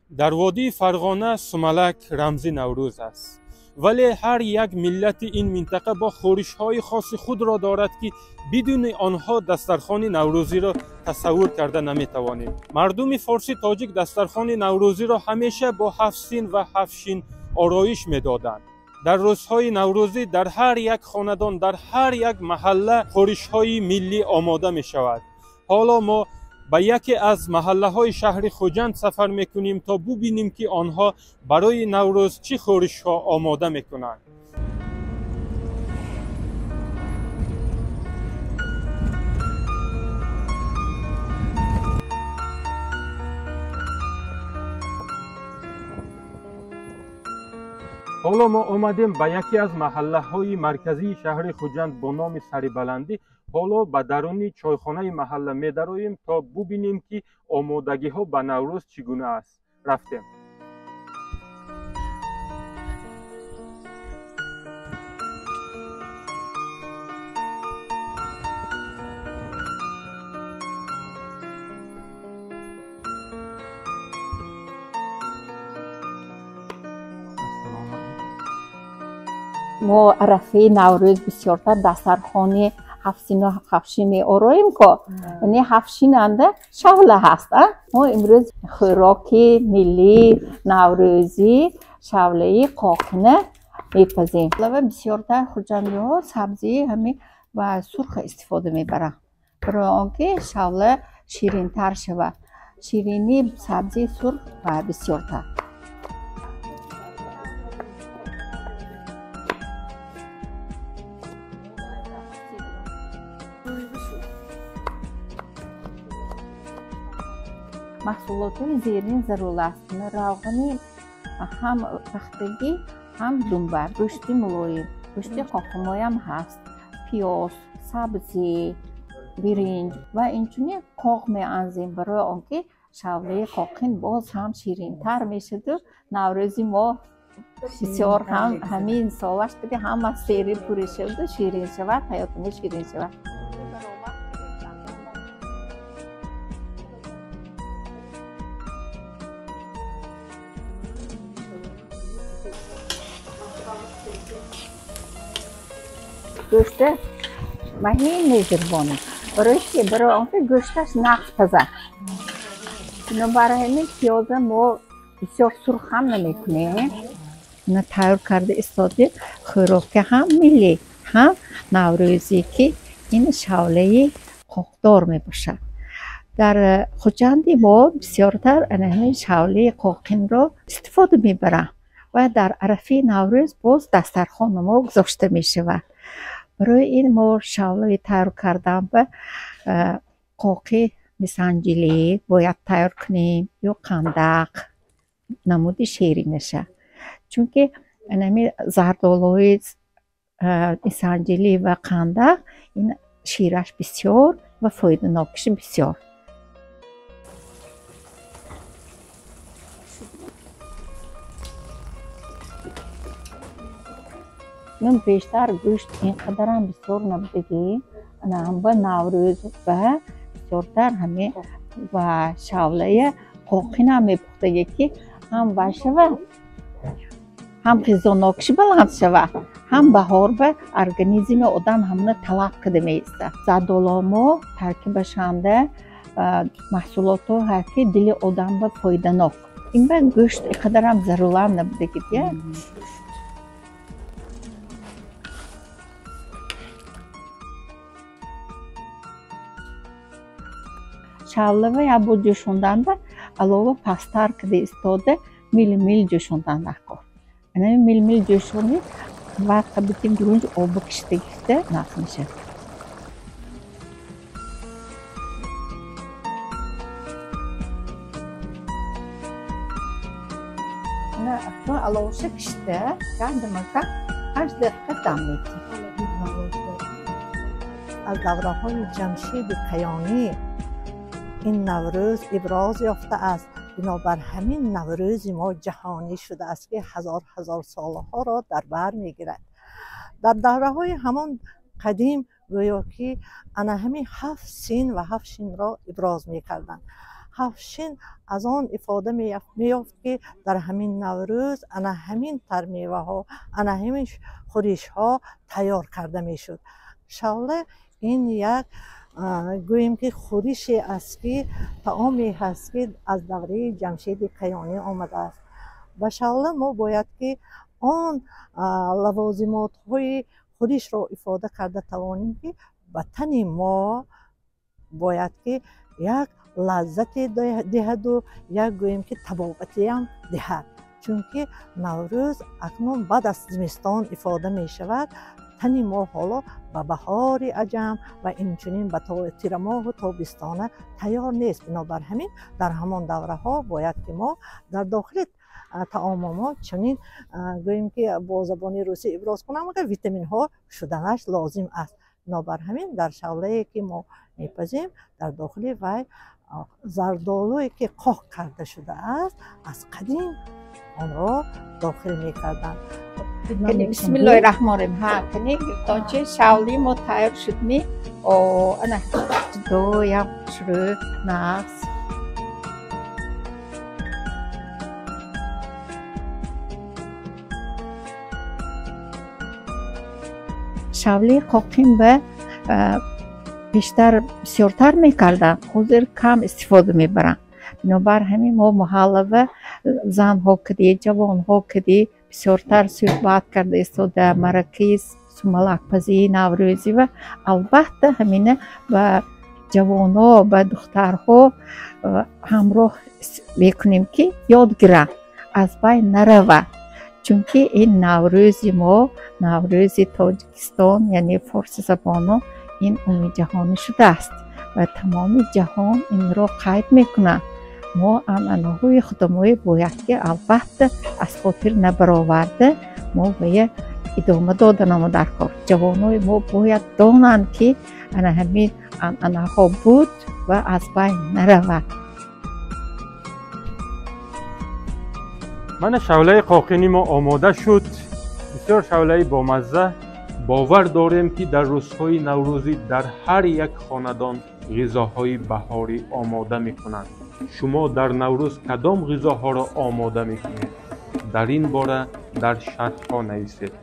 Дар водии Фарғона сумалак рамзи Наврӯз аст, вале ҳар як миллати ин минтақа бо хӯришҳои хоси худро дорад, ки бидуни онҳо дастархони наврӯзиро тасаввур карда наметавонем. Мардуми форси тоҷик дастархони наврӯзиро ҳамеша бо ҳафт син ва ҳафт шин ороиш медоданд. Дар рӯзҳои наврӯзӣ дар ҳар як хонадон, дар ҳар як маҳалла хӯришҳои миллӣ омода мешавад. Ҳоло мо ба яке аз маҳаллаҳои шаҳри Хуҷанд сафар мекунем, то бубинем, ки онҳо барои Наврӯз чӣ хӯришҳо омода мекунанд. Ҳоло мо омадем ба яке аз маҳаллаҳои марказии шаҳри Хуҷанд бо номи Сарибаландӣ. Ҳоло ба даруни чойхонаи маҳалла медароем, то бубинем, ки омодагиҳо ба Наврӯз чӣ гуна аст. Рафтем. Мо арафаи Наврӯз бисёртар дастархони ҳафтсину ҳафтшин меороем, ко яъне ҳафтшинанда шавла ҳаст. Мо имрӯз хӯроки миллии наврӯзӣ шавлаи қоқина мепазем. Ва бисёртар хуҷандиҳо сабзии ҳамин ва сурха истифода мебаранд, барои он ки шавла ширинтар шавад. Ширинии сабзии сурх ва бисёртар. Маҳсулотҳои зерин зарур аст: равғани ҳам пахтагӣ, ҳам думба, гӯшти мулоим, гӯшти қоқимоям ҳаст, пиёз, сабзӣ, биринҷ ва инчунин қоқ меанзем, барои он ки шавлаи қоқин боз ҳам ширинтар мешаду Наврӯзи мо бисёр ҳам ҳамин солаш ки ҳама сери пурӣ шаваду ширин шавад, ҳаётимо ширин шавад. Гӯшта маҳин мезирбонем. Барои чи? Барои он ки гӯшташ нағз пазад. Бинобар ҳамин пиёза мо бисёр сурх ҳам намекунем. Ина тайёр карда истодем хӯроки ҳам миллӣ, ҳам наврӯзӣ, ки ин шавлаи қоқдор мебошад. Дар Хуҷанди мо бисёртар ана ҳамин шавлаи қоқинро истифода мебаранд ва дар арафаи Наврӯз боз дастархони мо гузошта мешавад. Барои ин мо шавлаи тайёр кардан ба қоқи мисанҷилӣ бояд тайёр кунем ё қандақ намуди ширинаша, чунки анами зардолуҳои мисанҷилӣ ва қандақ ин шираш бисёр ва фоиданокиш бисёр. Ман бештар гӯшт ин қадарам бисёр набудагӣ, ба Наврӯз ба бисёртар ҳамин ва шавлаи қоқинам мепухтагӣ, ки ҳам вай шавад, ҳам ғизонокиш баланд шавад, ҳам баҳор ба организми одам ҳамона талаб карда меистад. Зардолумо таркибашанда маҳсулотҳо ҳаст, ки дили одам ба фоиданок. Ин ба гӯшт ин қадарам зарурам набудагӣ. Шавлава як бор ҷӯшонданда алова пасттар карда истода мил-мил ҷӯшондан даркор. Ана мил-мил ҷӯшонӣ ва қабити гурунҷ оба кишида гирифта нағз мешавад. Аловаша кишида гандамака 8 дақиқа дам метиҳем. Аз давраҳои Ҷамшиди Каёнӣ ин Наврӯз иброз ёфтааст. Бинобар ҳамин Наврӯзи мо ҷаҳонӣ шудааст, ки ҳазор ҳазор солҳоро дар бар мегирад. Дар давраҳои ҳамон қадим гӯё ки ана ҳамин ҳафт син ва ҳафт шинро иброз мекарданд. Ҳафт шин аз он ифода меёфт, ки дар ҳамин Наврӯз ана ҳамин тармеваҳо, ана ҳамин хӯришҳо тайёр карда мешуд. Шавла ин як гӯем ки хӯрише аст, ки таоме ҳаст, ки аз давраи Ҷамшеди Каёнӣ омадааст. Ба шавла мо бояд ки он лавозимотҳои хӯришро ифода карда тавонем, ки ба тани мо бояд ки як лаззате диҳаду як гӯем ки табобатиам диҳад. Чунки Наврӯз акнун баъд аз зимистон ифода мешавад. Тани мо ҳоло ба баҳори аҷам ва инчунин ба тирамоҳу тобистона тайёр нест. Бинобар ҳамин дар ҳамон давраҳо бояд ки мо дар дохили таомомо чунин гӯем ки бо забони русӣ иброз кунам, агар витаминҳо шуданаш лозим аст. Бинобар ҳамин дар шавлае ки мо мепазем, дар дохили вай зардолуе ки қоқ карда шудааст, аз қадим онро дохил мекарданд. Бисмиллоҳи раҳмони раҳим. Ҳа, кани гиртончи шавли мо тайёр шуд ми. О, ана ҷудоям хушрӯ, нағз. Шавли қоқин ба бештар бисёртар мекарданд, ҳозир кам истифода мебаранд. Бинобар ҳамин мо маҳаллава занҳо киди, ҷавонҳо киди бисёртар суҳбат карда истода маракаи сумалакпазии наврӯзӣ ва албатта ҳамина ба ҷавонҳо, ба духтарҳо ҳамроҳ мекунем, ки ёд гиранд, аз байн наравад. Чунки ин Наврӯзи мо, Наврӯзи Тоҷикистон, яъне форсизабоно, ин умумиҷаҳонӣ шудааст ва тамоми ҷаҳон инро қайд мекунад. Мо анъанаҳои худамоӣ бояд ки албатта аз хотир набароварда мо бая идома доданамо дар кор. Ҷавонои мо бояд донанд, ки ана ҳамин анъанаҳо буд ва аз байн наравад. Мана шавлаи қоқини мо омода шуд. Бисёр шавлаи бомазза. Бовар дорем, ки дар рӯзҳои наврӯзӣ дар ҳар як хонадон ғизоҳои баҳорӣ омода мекунанд. Шумо дар Наврӯз кадом ғизоҳоро омода мекунед? Дар ин бора дар шарҳҳо нависед.